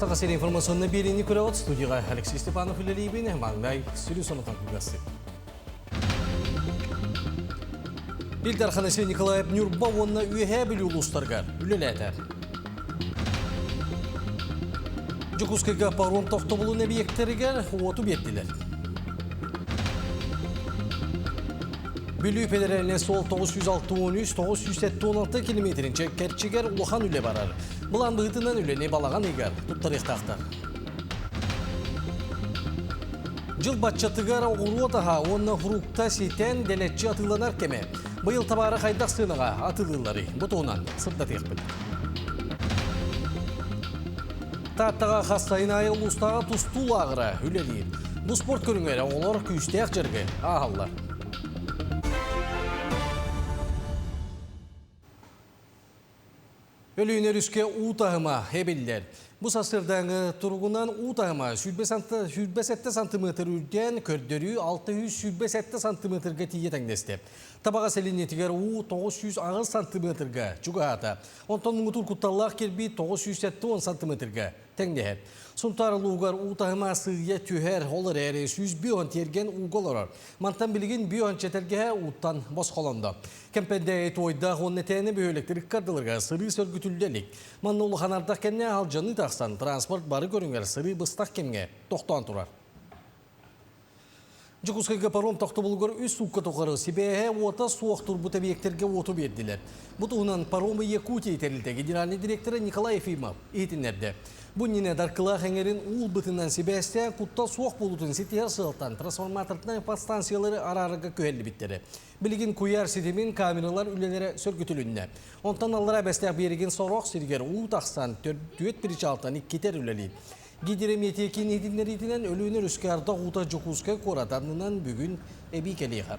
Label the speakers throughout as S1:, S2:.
S1: Саха сирин информационнай биэриини көрөҕүт студияҕа Алексей Степанов үлэлиибин. Маҥнай сүрүн сонутан кылгастык. Ил Дархан Айсен Николаев Ньурба уонна Үөһээ Бүлүү улуустарыгар үлэлээтэ. Дьокуускайга паром тохтобулун эбийиэктэригэр уоту биэрдилэр. Бүлүү федеральнай суол 963 976 километрин кэрчигэр улахан үлэ барар. Былаан быһыытынан үлэни балаҕан ыйыгар туттарыахтаахтар. Дьыл баччатыгар оҕуруот аһа уонна фрукта ситэн дэлэччи атыыланар кэмэ. Быйыл табаары хайдах сыанаҕа атыылыылларый? Бу туһунан сырдатыахпыт. Тааттаҕа хас сайын аайы улуустааҕы тустуу лааҕыра үлэлиир. Бу спорт көрүҥэр оҕолор күүстээх дьарыгы ааһаллар. Өлүүнэ өрүскэ уу таһыма эбиллэр. Бу сарсыардааҥы туругунан уу таһыма 27 сантиметр үрдээн, көрдөрүү 627 сантиметрга тиийэ тэҥнэстэ. Табаҕа сэлиэнньэтигэр уу 908 сантиметрга чугаһаата. Онтон муҥутуур кутталлаах кирбии 970 сантиметрга тэҥнэһэр. Сунтаар улууһугар уу таһыма сыыйа түһэр, ол эрээри 105 тиэргэн ууга олорор. Мантан билигин 5 чэтэргэһэ ууттан босхолондо. Кэмпэндээйи туойдаах уонна тээнэ бөһүөлэктэр ыккардыларыгар сырыы сөргүтүллэ илик. Манна улахан ардах кэннэ алдьаныы тахсан, транспорт бары көрүҥэр сырыы быстах кэмҥэ тохтоон турар. Дьокуускайга паром тохтобулугар үс суукка тухары сибээһэ уота суох турбут эбийиэктэргэ уоту биэрдилэр. Бу туһунан Паромы Якутии тэрилтэ генеральнай директора Николай Ефимов иһитиннэрдэ. Бу иннинэ Даркылаах эҥэрин уулбытынан сибээстээн куттал суох буолуутун ситиһэр сыалтан трансформаторнай подстанциялары араарарга күһэллибиттэрэ. Билигин куйаар ситимин камералар үлэлэрэ сөргүтүлүннэ. Онтон аллараа Бэстээх биэригин сорох сиригэр уу тахсан төрдүөт причалтан иккитэр үлэлиир. Гидрометия киин иһитиннэриитинэн Өлүөнэ өрүскэ ардах уута Дьокуускай куорат аннынан бүгүн эбии кэлиэҕэ.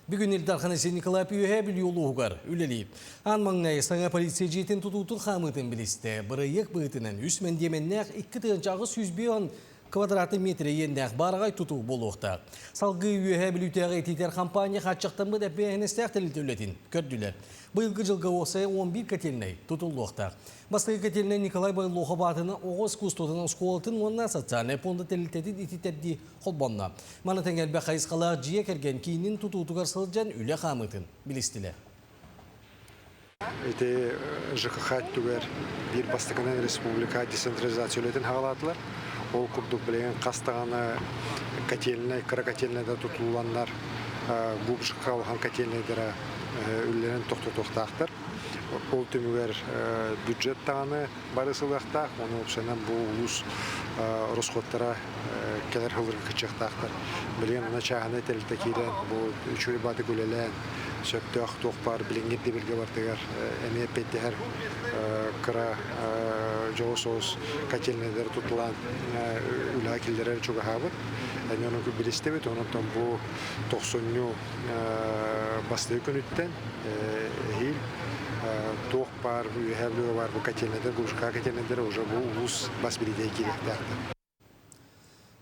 S1: Бүгүн Ил Дархан Айсен Николаев Үөһээ Бүлүү улууһугар үлэлиир. Аан маҥнай саҥа полиция дьиэтин тутуутун хаамыытын билистэ. Бырайыак быһыытынан үс мэндиэмэннээх 2805 квадратный метр иэннээх баараҕай тутуу буолуохтаах. Салгыы Үөһээ Бүлүүтээҕи ититэр компания хааччахтаммыт эппиэтинэстээх тэрилтэ үлэтин көрдүлэр. Быйылгы дьылга уопсайа 11 котельнай тутуллуохтаах. Бастакы котельнай Николай Бойлохов аатынан оҕо искусствотын оскуолатын уонна социальнай пуонда тэрилтэтин ититэрдии холбонно. Маны тэҥэ элбэх хайысхалаах дьиэ кэргэн киинин тутуутугар сылдьан үлэ хаамыытын билистилэр.
S2: Ити ЖКХ өттүгэр биир бастакынан республика децентрализация үлэтин хаҕалаатылар. Ол курдук билигин хас даҕаны котельнай, кыра котельнайдар тутулланнар, ГУП ЖКХ улахан котельнайдара үлэлэрин тохтотуохтаахтар. Ол түмүгэр бюджет даҕаны бары сылыахтаах, ону уопсайынан бу улуус расходтара кэлэр сылларга кыччыахтаахтар. Билигин аны чааһынай тэрилтэ киирэн, бу үчүгэй баатык үлэлээн, сөптөөх туох баар билиҥҥи ирдэбилгэ бардыгар эмиэ эппиэттэһэр кыра дьоҕус соҕус котельнайдары тутулаан үлэҕэ киллэрэр чугаһаабыт. Эмиэ ону билистибит, онон бу тохсунньу бастакы күнүттэн эһиил туох баар үөһээ Бүлүүгэ баар бу котельнайдар, Глушка котельнайдара уже бу улуус бас билиитэ киириэхтээхтэр.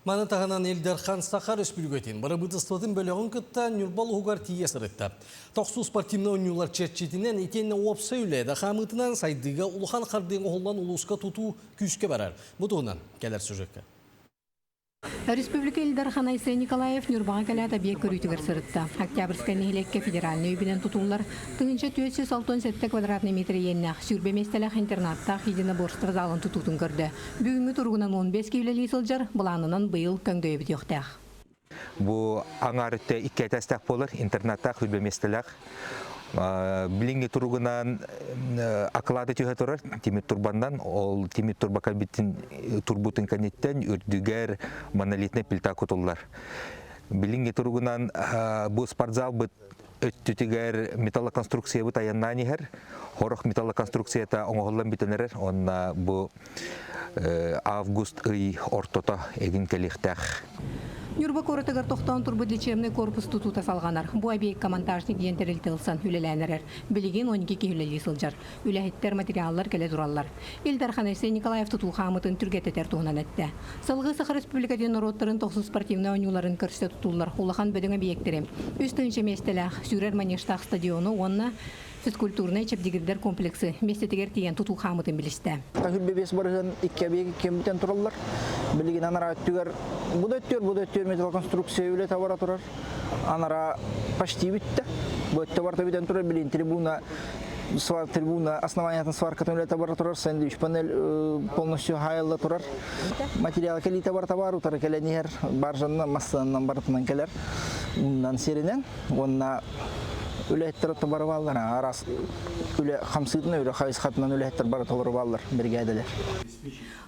S1: Маны таһынан Ил Дархан Саха Өрөспүүбүлүкэтин бырабыыталыстыбатын бөлөҕүн кытта Ньурба улууһугар тиийэ сырытта. Тохсу спортивнай оонньуулар чэрчитинэн итиэннэ уопсай үлэ да хаамыытынан сайдыыга улахан хардыы оҥоһуллан улууска тутуу күүскэ барар. Бу туһунан кэлэр сюжекка.
S3: Республика Ил Дархан Айсен Николаев Ньурбаҕа кэлээт объект көрүүтүгэр сырытта. Октябрьскай нэһилиэккэ федеральнай үбүнэн тутуллар 1467 квадратный метр иэннээх, сүүрбэ миэстэлээх интернаттаах единоборство залын тутуутун көрдө. Бүгүҥҥү туругунан 15 киһи үлэлии сылдьар, былаанынан быйыл көҥдөйө бүтүөхтээх.
S4: Бу аҥаар өттө икки этээстээх буолар, интернаттаах үрбэ миэстэлээх. Билиҥҥи туругунан акылааты түһэ турар тимир турбаннан, ол тимир турба кэлбитин турбутун кэнниттэн үрдүгэр монолитнай плита кутуллар. Билиҥҥи туругунан бу спортзал быт өттүтүгэр металлоконструкциябыт айаннаан иһэр. Хорох металлоконструкцията оҥоһуллан бүтэн эрэр. Онно бу август ый ортото эгин кэлиэхтээх.
S3: Ньурба куоратыгар тохтоон турбут лечебный корпус тутуута салҕанар. Бу объекка монтажник диэн тэрилтэ ылсан үлэлээн эрэр. Билигин 12 киһи үлэлии сылдьар. Үлэһиттэр, материаллар кэлэ тураллар. Ил Дархан Айсен Николаев тутуу хаамытын түргэтэтэр туһунан эттэ. Салгыы Саха Республикатын норуоттарын тохсус спортивнай оонньууларын көрсө тутуллар улахан бөдөҥ объектери, үс тыһыынча миэстэлээх сүүрэр манежтаах стадиону уонна. Физкультурнай чэбдигирдэр комплексы миэстэтигэр тиийэн тутуу хаамытын билистэ.
S5: 25 барыһын икки объект кембитен тураллар. Билигин анараа өттүгэр бу да өттүгэр, бу да өттүгэр металлоконструкция үлэтэ бара турар. Анараа почти бүттэ. Бу өттө барта бүтэн турар. Билигин трибуна трибуна основаниятын сваркатын үлэтэ бара турар. Сэндвич панель полностью хаайылла турар. Материал кэлиитэ барта бар, утары кэлэн иһэр. Баржанна массанан барытынан кэлэр. Уннан сиринэн. Уонна үлэһиттэр отто бары бааллар. Араас үлэ хамсыытынан, үлэ хайысхатынан үлэһиттэр бары толору бааллар биригээдэлэр.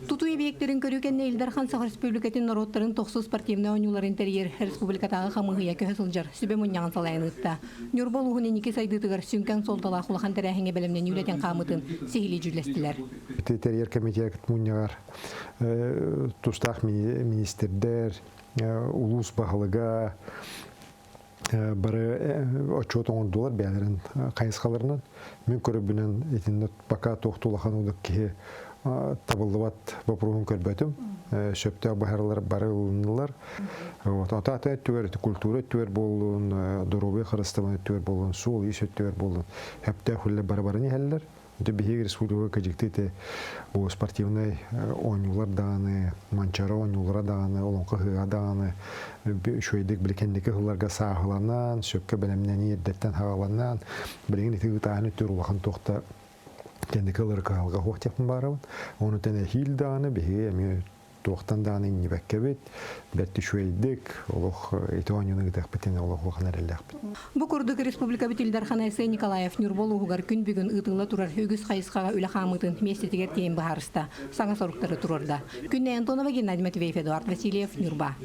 S3: Тутуу эбийиэктэрин көрүү кэннэ Ил Дархан Саха Республикатын норуоттарын тохсус спортивнай оонньууларын тэрийэр республикатааҕы хамыыһыйа көһө сылдьар сүбэ мунньаҕын салайан ыытта. Ньурба улууһун инники сайдыытыгар сүҥкэн суолталаах улахан тэрээһиҥҥэ бэлэмнэнии үлэтин хаамыытын сиһилии дьүүллэстилэр.
S2: Ити тэрийэр комитет мунньаҕар тустаах министрдэр, улуус баһылыга бары отчуот оҥордулар бэйэлэрин хайысхаларынан. Мин көрөрбүнэн итиннэ пока туох улахан улук киһи табыллыбат боппуруоһун көрбөтүм. Сөптөөх быһаарылар бары ылыннылар. Вот. Ата ата өттүгэр культура өттүгэр буоллун, доруобуйа харыстабын өттүгэр буоллун, суол-иис өттүгэр буоллун, сөптөөх үлэ бары баран иһэллэр. Дьэ биһиги республика кыдьыкты ити бу спортивнай оонньуулар даҕаны, Манчаары оонньуулара даҕаны, Олоҥхо ыһыаҕа даҕаны үчүгэйдик били кэнники сылларга сааһыланан, сөпкө бэлэмнэнии эрдэттэн саҕаланан, билигин ити ыытааһын өттүгэр улахан туох да кэнники ылар кыһалҕа суох диэхпин баарабын. Ону тэҥэ эһиил даҕаны биһиги эмиэ туохтан даҕаны иҥнибэккэбит, бэрт үчүгэйдик олох ити оонньууну ыытыахпытын олох улахан эрэллээхпит.
S3: Бу курдук республикабыт Ил Дархана Айсен Николаев Ньурба улууһугар күн бүгүн ыытылла турар үгүс хайысхаҕа үлэ хаамыытын миэстэтигэр тиийэн быһаарыста, саҥа соруктары туруорда. Күннэй Антонова, Геннадий Матвеев, Эдуард Васильев, Ньурба.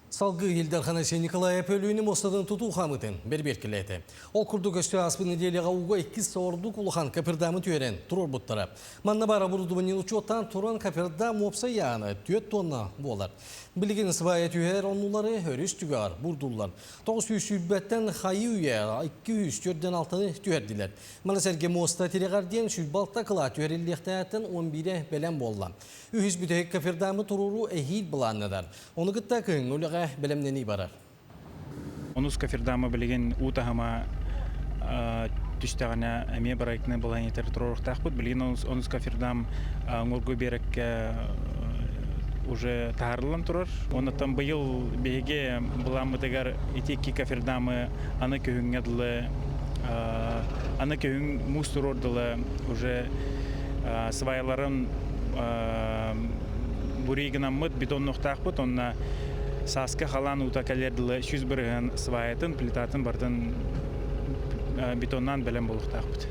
S1: Салгыы Ил Дархан Айсен Николаев өлүүнү муостатын тутуу хаамыытын бэрбиэркэлээтэ. Ол курдук өстө ааспыт нэдиэлэҕэ ууга иккис ордук улахан капердамы түһэрэн туруорбуттара. Манна баар оборудование учуоттаан туран капердам уопсай ыйаана 4 тонна буолар. Билигин свая түһэр оннулары өрүс түгэҕэр бурдуллар. 920-тэн хайыы үйэ 246-ны түһэрдилэр. Маны сэргэ муоста тирэҕэр диэн 106 кылаа түһэриллиэхтээхтэн 11-э бэлэм буолла. Үһүс бүтэһик кафердамы туруоруу эһиил былааннанар. Ону кытта кыһыҥҥы үлэҕэ бэлэмнэнии барар.
S6: Онус кафердама билигин уу таһыма түстэҕинэ эмиэ проектнай балаһыанньатары туруоруохтаахпыт. Билигин онус кафердам Оҥорго биэрэккэ уже таһаарыллан турар. Оннуттан быйыл биһиги былааммытыгар ити икки кафердамы аны күһүҥҥэ дылы аны күһүн муус туруор дылы уже сваяларын бурий гынаммыт бетоннуохтаахпыт онно сааскы халаан уута кэлэр дылы 100% сваятын, плитатын барытын бетоннаан бэлэм буолуохтаахпыт.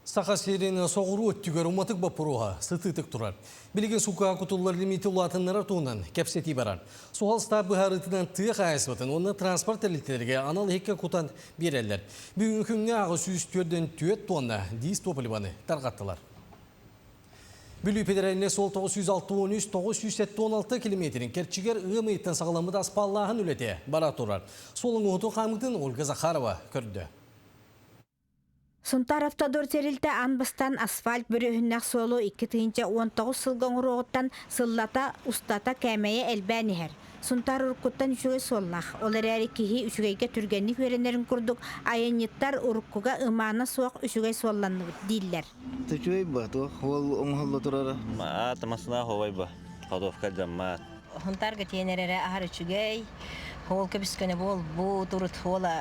S1: Саха сирин соҕуруу өттүгэр уматык боппуруоһа сытыытык турар. Билигин сукаа кутуллар лимиити улаатыннарар туһунан кэпсэтии барар. Суһал ыстаап быһаарыытынан тыа хаһаайыстыбатын уонна транспорт тэрилтэлэригэр анал иһиккэ кутан биэрэллэр. Бүгүҥҥү күҥҥэ 804 тонна диис топливаны тарҕаттылар. Бүлүү федеральнай суол 963 976 километрин кэрчигэр ыам ыйыттан саҕаламмыт аспааллааһын үлэтэ бара турар. Суол оҥоһутун хаамыытын Ольга Захарова көрдө.
S7: Сунтаар Автодор тэрилтэ аан бастаан асфальт бүрүөһүннээх суолу 2019 сылга оҥоруоҕуттан сыллата, устата кээмэйэ элбээн иһэр. Сунтаар уруккуттан үчүгэй суоллаах, ол эрээри киһи үчүгэйгэ түргэнник үөрэнэрин курдук айанньыттар уруккуга ымаана суох үчүгэй суолланныбыт дииллэр.
S8: Үчүгэй ба, туох уол оҥоһулла турара?
S9: Аата масына ховай ба, ходовка дьаммаат.
S10: Хунтарга тиэнэр эрэ аһар үчүгэй. Хоол көбүскөнө буол бу турут хуола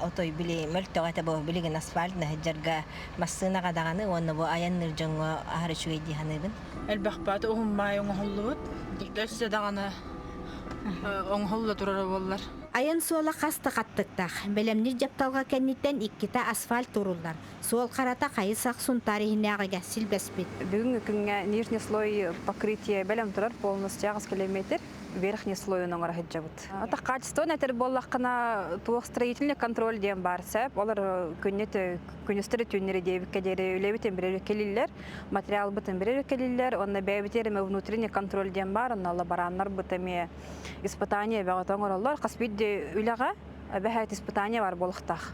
S10: отой били мөлтөҕө этэ бу билигин асфальт наһыдьарга массыынаҕа даҕаны уонна бу айанныыр дьоҥҥо аһар үчүгэй дии саныыбын.
S11: Элбэх бааты уһун маай оҥоһуллубут. Өссө даҕаны оҥоһулла турара буоллар.
S7: Айан суола хас да хаттыктаах. Бэлэмнир дьапталга кэнниттэн иккитэ асфальт туруллар. Суол харата хайы-сах Сунтаар иһинээҕигэ силбэспит.
S12: Бүгүҥҥү күҥҥэ нижний слой покрытие бэлэм турар полностью аҕыс километр верхний слойун оҥоро сылдьабыт. Ата качество этэр буоллаххына туох строительный контроль диэн баар сөп. Олор күннүт күнүстэри түүннэри диэбиккэ диэри үлэбитин бирэр кэлиллэр, материалбытын бирэр кэлиллэр, онно бэйэбитигэр эмэ внутренний контроль диэн баар, онно лабораннарбыт эмиэ испытание бөҕөтө оҥороллор. Хас биирдии үлэҕэ эбэһээт испытание бар буолуохтаах.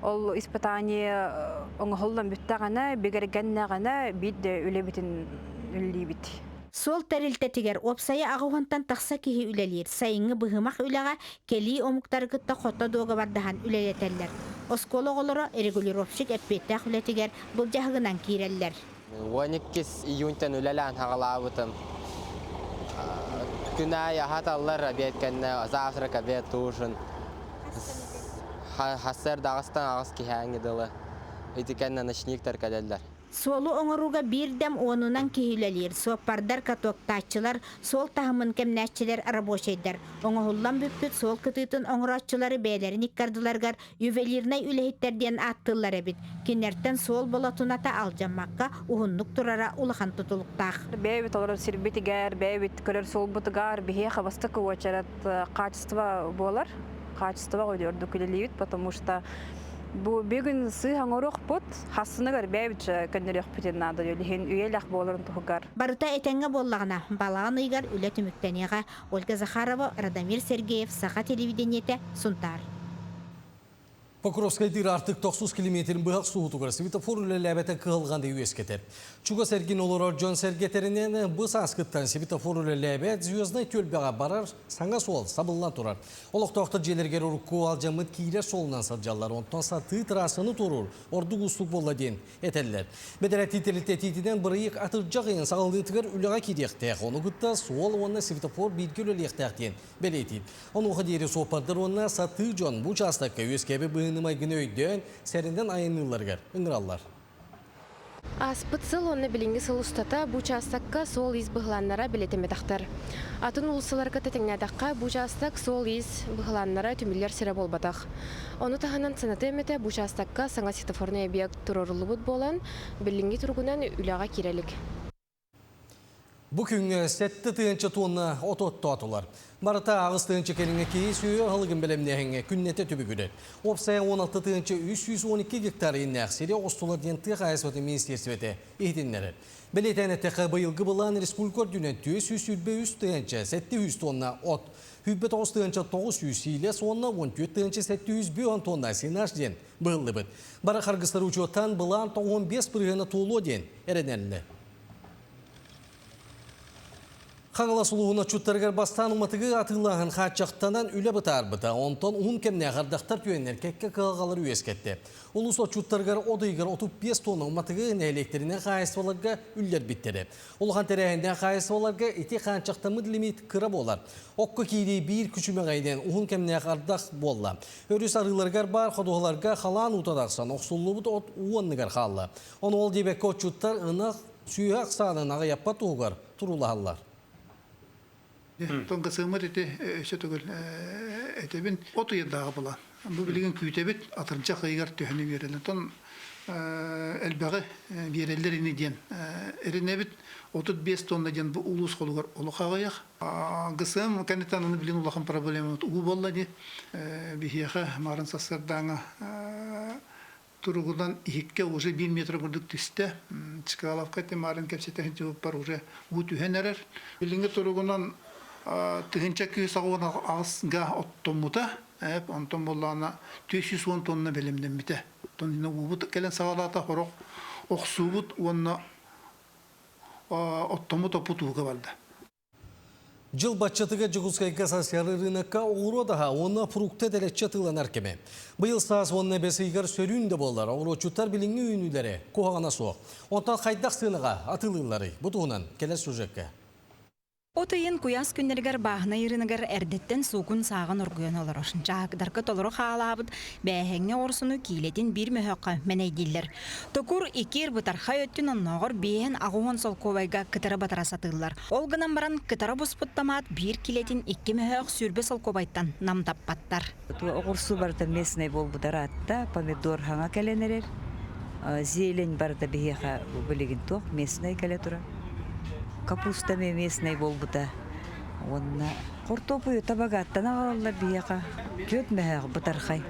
S12: Ол испытание оҥоһуллан бүттэҕинэ, бигэргэннэҕинэ биир да үлэбитин үллиибит.
S7: Суол тэрилтэтигэр уопсайа аҕыһынтан тахса киһи үлэлиир. Сайыҥҥы быһымах үлэҕэ кэлии омуктары кытта хото дуогабардаһан үлэлэтэллэр. Оскуола оҕолоро регулировщик эппиэттээх үлэтигэр былдьаһыгынан киирэллэр.
S13: 12 июньтан үлэлээн хаҕалаабытым. Күн аайы аһаталлар обед кэннэ, завтрак, обед, ужин. Хассыарда аҕыстан аҕыс киһээҥҥи дылы. Ити кэннэ ночниктар кэлэллэр.
S7: Суолу оҥорууга биирдэм уонунан киһи үлэлиир. Суоппардар, катоктааччылар, суол таһымын кэмнээччилэр, рабочайдар. Оҥоһуллан бүппүт суол кытыытын оҥорооччулары бэйэлэрин иккардыларыгар ювелирнай үлэһиттэр диэн ааттыыллар эбит. Кинилэртэн суол болотуната алдьаммакка уһуннук турара улахан тутулуктаах.
S12: Бэйэбит олорор сирбитигэр, бэйэбит көрөр суолбутугар биһиэхэ бастакы уочарат качество буолар. Качество ордук үлэлиибит, потому что бу бүгүн сыыһа оҥоруохпут, хассыныгар бэйэбит көннөрүөхпүтүн наада иһин үйэлээх буоларын туһугар.
S7: Барыта этэҥҥэ буоллаҕына, балаҕан ыйыгар үлэ түмүктэниэҕэ. Ольга Захарова, Радомир Сергеев, Саха телевидениетэ, Сунтаар.
S1: Покровскайдыыр артык тохсус километрин быһах суутугар светофор үлэлээбэтэ кыһалҕаны үөскэтэр. Чугас эргин олорор дьон сэргэтэринэн бу сааскыттан светофор үлэлээбэт Звезднай түөлбэҕэ барар саҥа суол сабыллан турар. Олохтоохтор дьиэлэригэр урукку алдьаммыт киирэр суолунан сылдьаллар, онтон сатыы трассаны туоруур ордук уустук буолла диэн этэллэр. Бэдэрээттии тэрилтэ этиитинэн бырайыак атырдьах ыйын саҕаланыытыгар үлэҕэ киириэхтээх, ону кытта суол уонна светофор бииргэ үлэлиэхтээх диэн бэлиэтиир. Онуоха диэри суоппардар уонна сатыы дьон бу учаастакка үөскээбит быһыыны-майгыны өйдөөн, сэрэнэн айанныылларыгар ыҥыраллар.
S14: Ааспыт сыл уонна билиҥҥи сыл устата бу учаастакка суол-иис быһылааннара бэлиэтэммэтэхтэр. Атын уулуссаларга тэҥнээтэххэ, бу учаастак суол-иис быһылааннара түмүллэр сирэ буолбатах. Ону таһынан санатыам этэ, бу учаастакка саҥа светофорнай объект туруоруллубут буолан, билиҥҥи туругунан үлэҕэ киирэ илик.
S1: Бу күҥҥэ 7 тыһыынча туонна от оттоотулар. Барыта 8 тыһыынча кэриҥэ киһи сүөһү аһылыгын бэлэмнээһиҥҥэ күннэтэ түбүгүрэр. Уопсайа 16 тыһыынча 312 гектар иэннээх сири оҕустулар диэн тыа хаһаайыстыбатын министиэристибэтэ иһитиннэрэр. Бэлиэтээн эттэххэ, быйылгы былаан республика үрдүнэн 423 тыһыынча 700 тонна от, 109 тыһыынча 900 сиилэс уонна 14 тыһыынча 750 тонна сенаж диэн быһыллыбыт. Бары харгыстары учуоттаан былаан 95 бырыһыана туолуо диэн эрэнэллэр. Хаҥалас улууһун отчуттарыгар бастаан уматыгы атыылааһын хааччахтанан үлэ бытаарбыта. Онтон уһун кэмнээх ардахтар түөннэр кэккэ кыһалҕалары үөскэттэ. Улуус отчуттарыгар от ыйыгар 35 тонна уматыгы нэһилиэктэринэн хаһаайыстыбаларга үллэрбиттэрэ. Улахан тэрээһиннээх хаһаайыстыбаларга ити хааччахтаммыт лимит кыра буолар. Окко киирии биир күчүмэҕэйинэн уһун кэмнээх ардах буолла. Өрүс арыыларыгар баар ходуһаларга халаан уута тахсан охсуллубут от уу анныгар хаалла. Ону ол диэбэккэ отчуттар ынах сүөһү ахсаанын аҕыйаппат туһугар туруулаһаллар.
S15: Оттон ГСМ-р ити өссө төгүл этэбин от ыйдааҕы былаан. Бу билигин күүтэбит, атырдьах ыйыгар төһөнү биэрэллэр. Оттон элбэҕи биэрэллэр ини диэн эрэнэбит. 35 тонна диэн бу улуус холугар олох аҕыйах. ГСМ кэнниттэн аны билин улахан проблемабыт уу буолла дии. Биһиэхэ марын сарсыардааҥы туругунан иһиккэ уже биир метр курдук түстэ. Чкаловка Тимарын кэпсэтэ сылдьыбыппар уже уу түһэн эрэр. Билиҥҥи туругунан тыһыынча күүс аҕыс га оттоммута. Онтон буоллаҕына 410 тонна бэлэмнэммитэ. Оттон уубут кэлэн саҕалаата сорох охсуубут уонна оттоммут оппут ууга барда.
S1: Дьыл баччатыгар Дьокуускайга сарсыары ырыынакка оҕуруот аһа уонна фрукта дэлэччи атыыланар кэмэ. Быйыл саас уонна бэс ыйыгар сөрүүн да буоллар, оҕуруотчуттар билиҥҥи үүнүүлэрэ куһаҕана суох. Онтон хайдах сыанаҕа атыылыылларый? Бу туһунан кэлэр сюжекка.
S16: От ыйын куйаас күннэригэр бааһынай ырыынагар эрдэттэн суукун-сааҕын оргуйан олорор. Дьааһыктарга толору хаалаабыт бээһэҥҥэ оҕурсуну киилэтин биир мөһөөххө мэнэйдииллэр. Токур икки бытархай өттүн оннооҕор биэһин аҕыс уон солкуобайга кытары батара сатыыллар. Ол гынан баран кытара буспут томат биир килэтин икки мөһөөх сүүрбэ солкуобайтан намтаппаттар.
S17: Оҕурсу барыта местный буолбута ыраатта, помидор хаҥа кэлэн эрэр, зелень барыта биһиэхэ билигин туох местный кэлэ турар. Капуста эмиэ местный буолбута. Уонна хортуоппуйу табагаттан аҕалаллар биһиэхэ. Түөрт мөһөөх бытархай.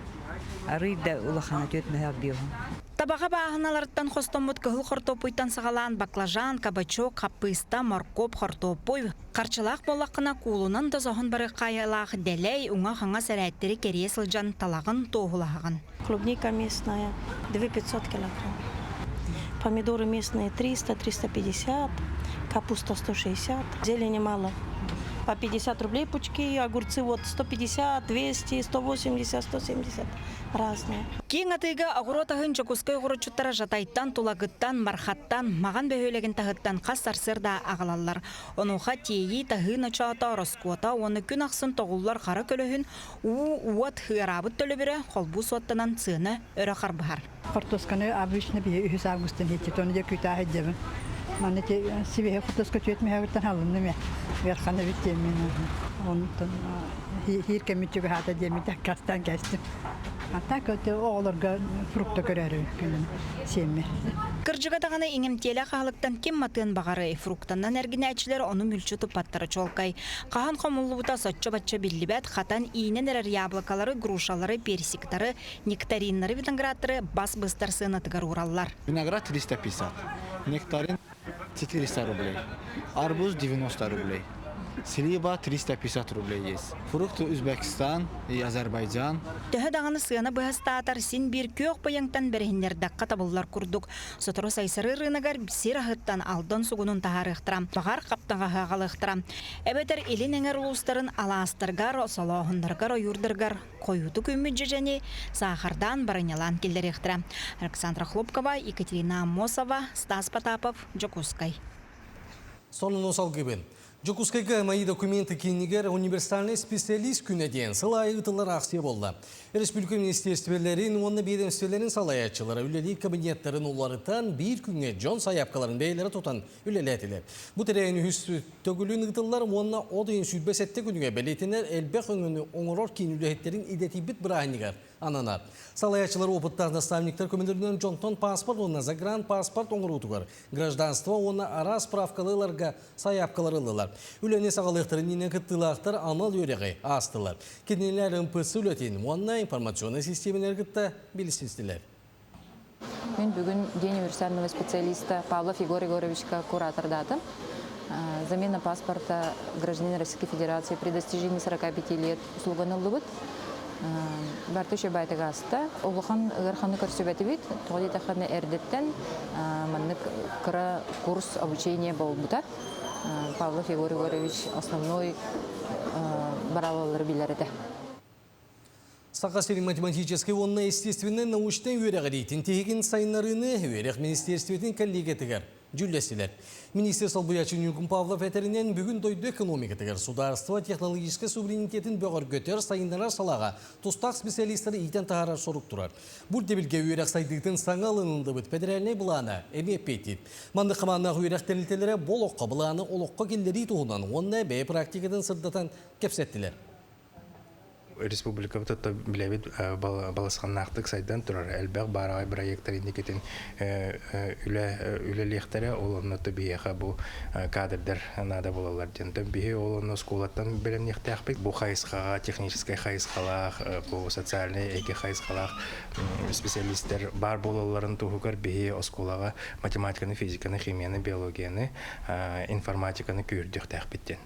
S17: Арыый да улахана түөрт мөһөөх биоһун.
S16: Табаҕа бааһыналарыттан хостоммут кыһыл хортуоппуйтан саҕалаан баклажан, кабачок, хаппыыста, моркуоп, хортуоппуй, харчылаах буоллаххына куулунан да соһон барыаххайалаах дэлэй, уҥа-хаҥас эрээттэри кэрийэ сылдьан талаҕын туоһулаһаҕын.
S18: Клубника местная, 2500 килограмм. Помидоры местные 300-350, капуста 160, зелени мало. По 50 рублей пучки, огурцы вот 150, 200, 180, 170 разные.
S16: Киэҥ атыыга оҕуруот аһын Дьокуускай оҕуруччуттара Жатайтан, Тулагыттан, Мархаттан, Маҕан бөһүөлэгин таһыттан хас сарсыарда аҕалаллар. Онуоха тиэйии, таһыы ночоото, ороскуота уонна күн ахсын тоҕуллар хара көлөһүн, уу, уот ыараабыт төлөбүрэ холбуу суоттанан сыана өрө харбыһар.
S19: Хортуосканы обычно биһи үһүс августан хитчит, оны дьэ күүтээ сылдьабын. Манна ити сибиһи хортуоска түөт мөһөбүттэн халынным ээ. Ыархан эбит диэммин. Онтон хиир кэммит чугаһаата диэммит аккаастаан кээстим. А так оҕолорго фрукта көрөөрү күнүн сиэммэр.
S16: Кырдьыга даҕаны иҥэмтиэлээх аһылыктан ким матыан баҕарыай, фруктанан эргинээччилэр ону мүлчү туппаттара чуолкай. Хаһан хомуллубута соччо-бачча биллибэт, хатан иинэн эрэр яблокалары, грушалары, персиктары, нектариннары, виноградтары бас быстар сыанатыгар уураллар.
S20: Виноград 350, нектарин 400 рублей, арбуз 90 рублей, слива 350 рублей есть. Фрукты Узбекистан и Азербайджан.
S16: Төһө даҕаны сыана быһастаатар син биир күөх быйаҥтан бэриһиннэрдэххэ табыллар курдук. Сотору Сайсары рыногар сир аһыттан Алдан сугунун таһаарыахтара, баҕар хаптаҕаһы аҕалыахтара. Эбэтэр илин эҥэр улуустарын алаастарыгар, солооһуннарыгар, ойуурдарыгар хойуутук үүммүт дьэдьэни саахардаан барынньалаан киллэриэхтэрэ. Александра Хлопкова, Екатерина Аммосова, Стас Потапов, Дьокуускай.
S1: Сонуну салгыбын. Дьокуускайга «Мои документы» киинигэр универсальный специалист күнэ диэн сыл аайы ыытыллар аахсыйа буолла. Республика министерствелэрин уонна биэдэмистибэлэрин салайааччылара үлэлиир кабинеттарын уларытан биир күҥҥэ дьон сайаапкаларын бэйэлэрэ тутан үлэлээтилэр. Бу тэрээһин үһүс төгүлүн ыытыллар уонна от ыйын 27 күнүгэр бэлиэтэнэр элбэх өҥөнү оҥорор киин үлэһиттэрин идэтийбит бырааһынньыгар ананар. Салайааччылар опыттаах наставниктар көмөлөрүнэн дьонтон паспорт уонна загранпаспорт оҥоруутугар гражданство уонна араас справкалы ыларга сайаапкалар ыллылар. Үлэни саҕалыахтарын иннинэ кыттыылаахтар анал үөрэҕи аастылар. Кинилэр МПС үлэтин уонна информационнай систиэмэлэри кытта билистилэр.
S21: Мен бүгүн День универсального специалиста Павлов Егор Егоровичка куратордаатым. Замена паспорта гражданина Российской Федерации при достижении 45 лет услуганы ыллыбыт. Барты үчүгэй ааста. Улахан ыараханы көрсүбэтибит. Тоҕо диэтэххинэ эрдэттэн маннык кыра курс обучения буолбута. Павлов Егор Егорович основной баралалары билэр этэ.
S1: Саха сирин математическай уонна естественнэй научнай үөрэҕириитин тиһигин сайыннарыыны үөрэх министерствотын коллегиятыгар дьүүллэстилэр. Министр солбуйааччы Ньургун Павлов этэринэн, бүгүн дойду экономикатыгар судаарыстыба технологическай суверенитетин бөҕөргөтөр, сайыннарар салааҕа тустаах специалистары иитэн таһаарар сорук турар. Бу ирдэбилгэ үөрэх сайдыытын саҥа ылыныллыбыт федеральнай былаана эмиэ эппиэттиир. Маннык хамааннаах үөрэх тэрилтэлэрэ бу олоххо былааны олоххо киллэрии туһунан уонна бэйэ практикатын сырдатан кэпсэттилэр.
S22: Республикабыт отто билэбит балысханнаахтык сайдан турар элбэх баараҕай проектар инникитин үлэ үлэлиэхтэрэ ол онно биһиэхэ бу кадрдар наада буолаллар диэн биһи ол онно оскуолаттан бэлэмниэхтээхпит бу хайысхаҕа техническэй хайысхалаах бу социальнай эйгэ хайысхалаах специалистер баар буолалларын туһугар биһи оскуолаҕа математиканы физиканы химияны биологияны информатиканы күүрдүөхтээхпит диэн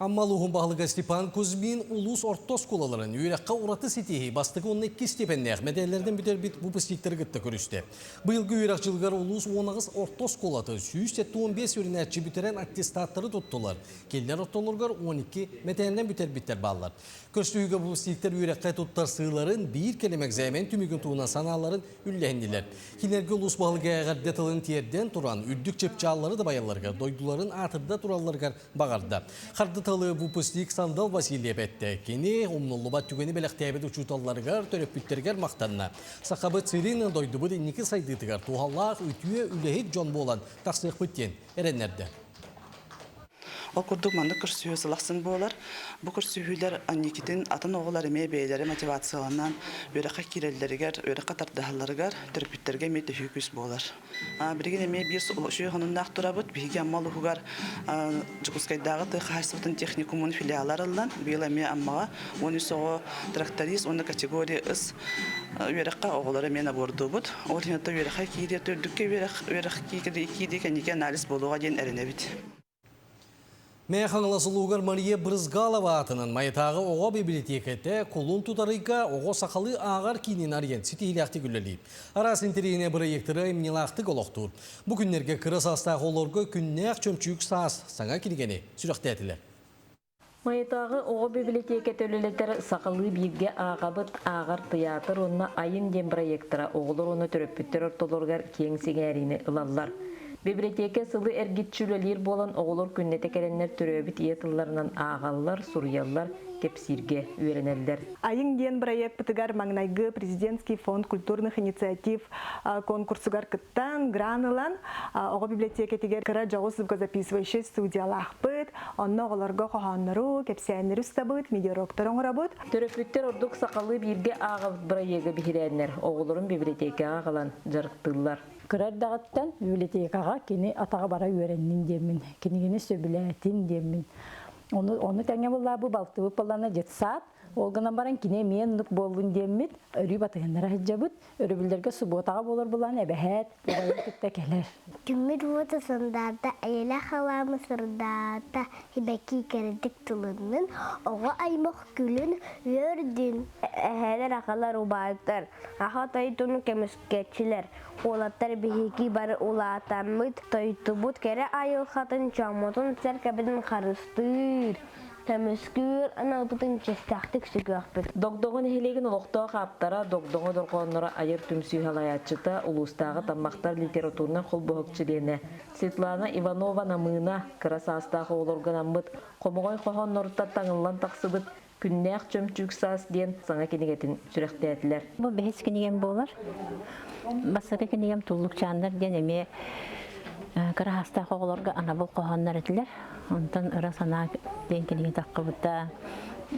S1: Амма улууһун баһылыга Степан Кузьмин улуус орто оскуолаларын үөрэххэ ураты ситиһии бастакы уонна иккис степеннээх мэдээллэринэн бүтэрбит выпускниктары кытта көрүстэ. Быйылгы үөрэх дьылыгар улуус 18 орто оскуолата 175 үөрэнээччи бүтэрэн аттестаттары туттулар. Кинилэр ортолоругар 12 мэтээлинэн бүтэрбиттэр бааллар. Көрсүһүүгэ выпускниктар үөрэххэ туттарсыыларын биир кэлим экзамен түмүгүн туһунан санааларын үллэһиннилэр. Кинилэргэ улуус баһылыга эҕэрдэ тылын тиэрдэн туран, үрдүк чыпчааллары дабайалларыгар, дойдуларын аатырда туралларыгар баҕарда. Харды тылы выпускник Сандал Васильев эттэ. Кини умнуллубат түгэни бэлэхтээбит учууталларыгар, төрөппүттэригэр махтанна. Сахабыт сирин дойдубут инники сайдыытыгар туһалаах үтүө үлэһит дьон буолан тахсыахпыт диэн эрэннэрдэ.
S23: Ол курдук маннык көрсүһүү сыл буолар. Бу көрсүһүүлэр анникитин атын оҕолор эмиэ бэйэлэрэ мотивацияланан үөрэххэ киирэллэригэр, үөрэххэ тардыһалларыгар төрөппүттэргэ эмиэ төһүү күүс буолар. Билигин эмиэ биир үчүгэй сонуннаах турабыт. Биһиги Амма улууһугар Дьокуускайдааҕы тыа хаһаайыстыбатын техникумун филиала арыллан, быйыл эмиэ Аммаҕа 13 оҕо тракторист уонна категория С үөрэххэ оҕолор эмиэ набордуубут. Ол иһин үөрэххэ киириэ, үрдүккэ үөрэх киирии кэнники анализ буолуоҕа диэн эрэнэбит.
S1: Мэҥэ Хаҥалас улууһугар Мария Брызгалова аатынан Майатааҕы оҕо бибилэтиэкэтэ кулун тутар ыйга оҕо сахалыы ааҕар киинин арыйан ситиһиилээхтик үлэлиир. Араас интэриэһинэй бырайыактары айымньылаахтык олохтуур. Бу күннэргэ кыра саастаах оҕолорго күннээх чөмчүүк саас саҥа кинигэни сүрэхтээтилэр.
S2: Майатааҕы оҕо бибилэтиэкэтэ үлэлэтэр Сахалыы бииргэ ааҕабыт ааҕар тыйаатыр уонна Айым диэн бырайыактара оҕолор уонна төрөппүттэр ортолоругар киэҥ сэҥээриини ылаллар. Бибилэтиэкэ сылы эргиччи үлэлиир буолан оҕолор күннэтэ кэлэннэр төрөөбүт ийэ тылларынан ааҕаллар, суруйаллар, кэпсииргэ үөрэнэллэр.
S4: Айыҥ диэн бырайыакпытыгар маҥнайгы Президентский фонд культурных инициатив конкурсугар кыттан, гран ылан, оҕо библиотекатыгар кыра дьоҕус звукозаписывающай студиялаахпыт. Онно оҕолорго хоһооннору, кэпсээннэри устабыт, видеоуроктары оҥоробут.
S2: Төрөппүттэр ордук сахалыы бииргэ ааҕабыт бырайыагы биһирээннэр, оҕолорун библиотекаҕа аҕалан дьарыктыыллар.
S5: Кыра эрдэҕиттэн библиотекаҕа кини атаҕа бара үөрэннин диэммин, кинигини сөбүлээтин диэммин. Ону, ону тэҥэ буолла бу балтыбыт буоллана детсад, ол гынан баран кини эмиэ оннук буоллун диэммит, өрүү батыһыннара сылдьабыт. Өрөбүллэргэ субуотаҕа буолар булан эбэһээт убайын кытта кэлэр.
S24: Күммүт уота сандаарда, эйэлээх халаамы сырдаата, сибэкки кэрэтик тылыннын, оҕо аймах күлүн үөрдүн.
S25: Эһээлэр, аҕалар, убаайдар, аха дойдуну көмүскээччилэр, уолаттар биһиги бары улаатаммыт, дойдубут кэрэ айылҕатын, дьоммутун-сэргэбитин харыстыыр, көмүскүүр аналбытын чиэстээхтик сүгүөхпүт.
S2: Догдоҥо нэһилиэгин олохтоох ааптара, Догдоҥо дорҕоонноро айар түмсүү салайааччыта, улуустааҕы Таммахтар литературнай холбоһук чилиэнэ Светлана Иванова-Намыына кыра саастаах оҕолорго анаммыт хомоҕой хоһоонноруттан таҥыллан тахсыбыт Күннээх чөмчүүк саас диэн саҥа кинигэтин сүрэхтээтилэр.
S26: Бу бэһис кинигэм буолар. Бастакы кинигэм Туллукчааннар диэн эмиэ кыра саастаах оҕолорго анабыл хоһооннор этилэр. Онтон ыра санаа диэн кинигэ таххыбыта.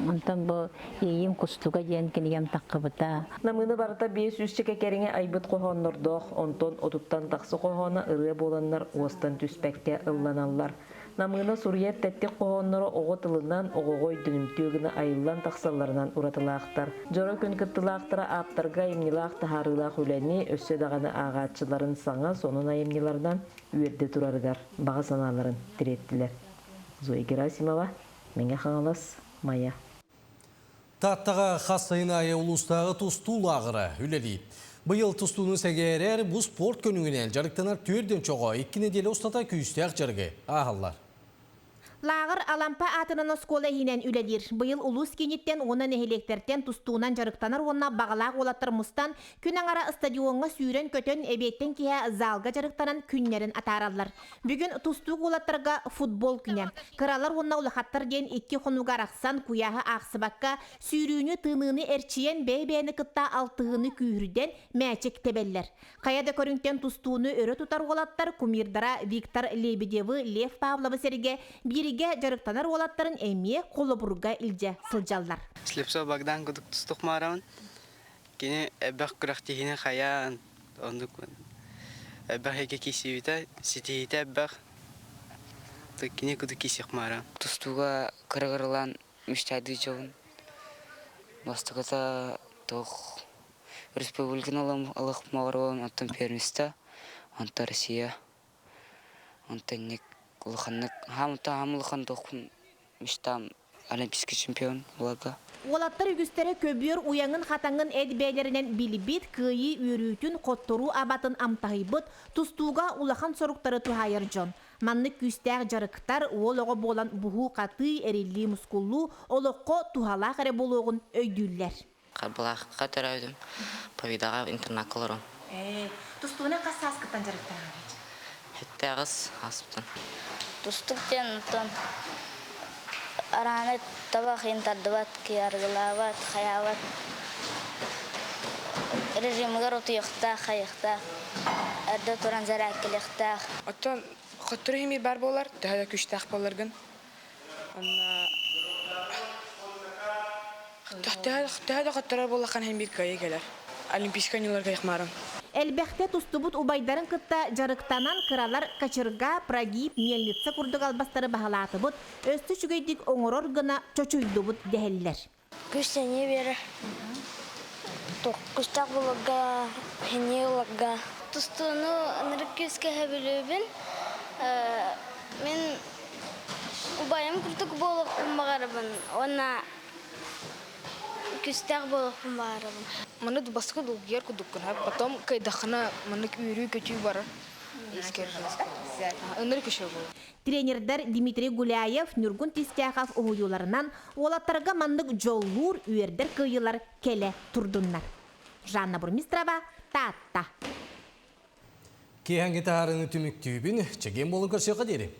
S26: Онтон бу Иэйиим кустуга диэн кинигэм таххыбыта.
S2: Намыына барыта 500 кэриҥэ айбыт хоһооннордоох, онтон отуттан тахса хоһооно ырыа буоланнар уостан түспэккэ ылланаллар. Намыына суруйар тэттик хоһоонноро оҕо тылынан, оҕоҕо өйдөнүмтүө гына айыллан тахсалларынан уратылаахтар. Дьоро күн кыттыылаахтара ааптарга айымньылаах таһаарыылаах үлэни, өссө даҕаны ааҕааччыларын саҥа, сонун айымньыларынан үөрдэ турарыгар баҕа санааларын тириэртилэр. Зоя Герасимова, Мэҥэ Хаҥалас, Майа.
S1: Тааттаҕа хас сайын аайы улуустааҕы тустуу лааҕыра үлэлиир. Быйыл тустууну сэҥээрэр бу спорт көрүҥүнэн дьарыктанар түөрт чоҕо икки нэдиэлэ устата күүстээх дьарыгы ааһаллар.
S7: Лааҕыр Алампа аатынан оскуола иһинэн үлэлиир. Быйыл улуус кииниттэн уонна нэһилиэктэртэн тустуунан дьарыктанар уонна баҕалаах уолаттар мустан, күн аҥара стадиоҥҥа сүүрэн-көтөн, эбиэттэн киэһэ залга дьарыктанан күннэрин атаараллар. Бүгүн тустуук уолаттарга футбол күнэ. Кыралар уонна улахаттар диэн икки хонууга арахсан, куйааһы аахсыбакка, сүүрүүнү, тыыныыны эрчийэн, бэйэ-бэйэни кытта алтыһыыны күүһүрдэн, мээчик тэбэллэр. Хайа да көрүҥтэн тустууну өрө тутар уолаттар кумирдара Виктор Лебедевы, Лев Павловы сэргэ бииргэ дьарыктанар уолаттарын эмиэ холобурга илдьэ сылдьаллар.
S27: Слепцов Богдан кудук тустук маарабын. Кини элбэх күрэхтэһиини хайаан, оннук элбэх эйгэ киирсибитэ, ситиһиитэ элбэх. Кини кудук киирсиэх маара.
S28: Тустууга кырыгырылаан мечтайдыы дьобун. Бастакыта туох республиканы ылых моҕоруон, оттон первенство, онтон Россия, онтон инник улаханнык хаам улахан туохпун мечтам олимпийский чемпион буоларга.
S7: Уолаттар үгүстэрэ көбүөр уйаҥын-хатаҥын эт бэйэлэринэн билбит, кыайыы үөрүүтүн, хотторуу абатын амтаһыйбыт, тустууга улахан соруктары туһаайар дьон. Маннык күүстээх дьарыктар уол оҕо буолан буһуу-хатыы, эриллии-мускуллуу олоххо туһалаах эрэ буолуоҕун өйдүүллэр.
S29: Харбалаахха төрөөбүтүм, Повидаҕа интернакка олором.
S7: Тустууна хас сааскыттан дьарыктанаҕын?
S29: Сэттэ-аҕыс ааспытым.
S30: Тустук диэн оттон арааны табах иһин тардыбат, арыгылаабат, хайаабат. Режимигэр утуйуохтаах, хайыахтаах, эрдэ туран зарядкалыахтаах.
S31: Оттон хоттору иһин баар буолар, төһө да күүстээх буолларгын. Онно төһө да хотторор буоллаххына иһин биир кыайыы кэлэр. Олимпийскай оонньууларга ыйахмаарым.
S7: Элбэхтэ тустубут убайдарын кытта дьарыктанан кыралар кочерга, прогиб, мельница курдук албастары баһылаатыбыт, өссө үчүгэйдик оҥорор гына чочуйдубут дэһэллэр.
S30: Күс сэниэ биэрэр. Кустаах буларга, сэниэ ыларга.
S32: Тустууну ынырык күүскэ сөбүлүүбүн. Мин
S30: Убайым курдук буолуохпун баҕарабын уонна күстээх буолуохпун баҕарабын.
S31: Маны бастакы долгуйар курдуккун, потом кыайдаххына маннык үөрүү-көтүү барар. Ынырык еще буолар.
S7: Тренердэр Дмитрий Гуляев, Ньургун Тистяхов уһуйууларынан уолаттарга маннык дьоллуур, үөрдэр кыайыылар кэлэ турдуннар. Жанна Бурмистрова, Таатта.
S1: Киэһэҥҥи таһаарыыны түмүктүүбүн, чэгиэн буолун көрсүөххэ диэри.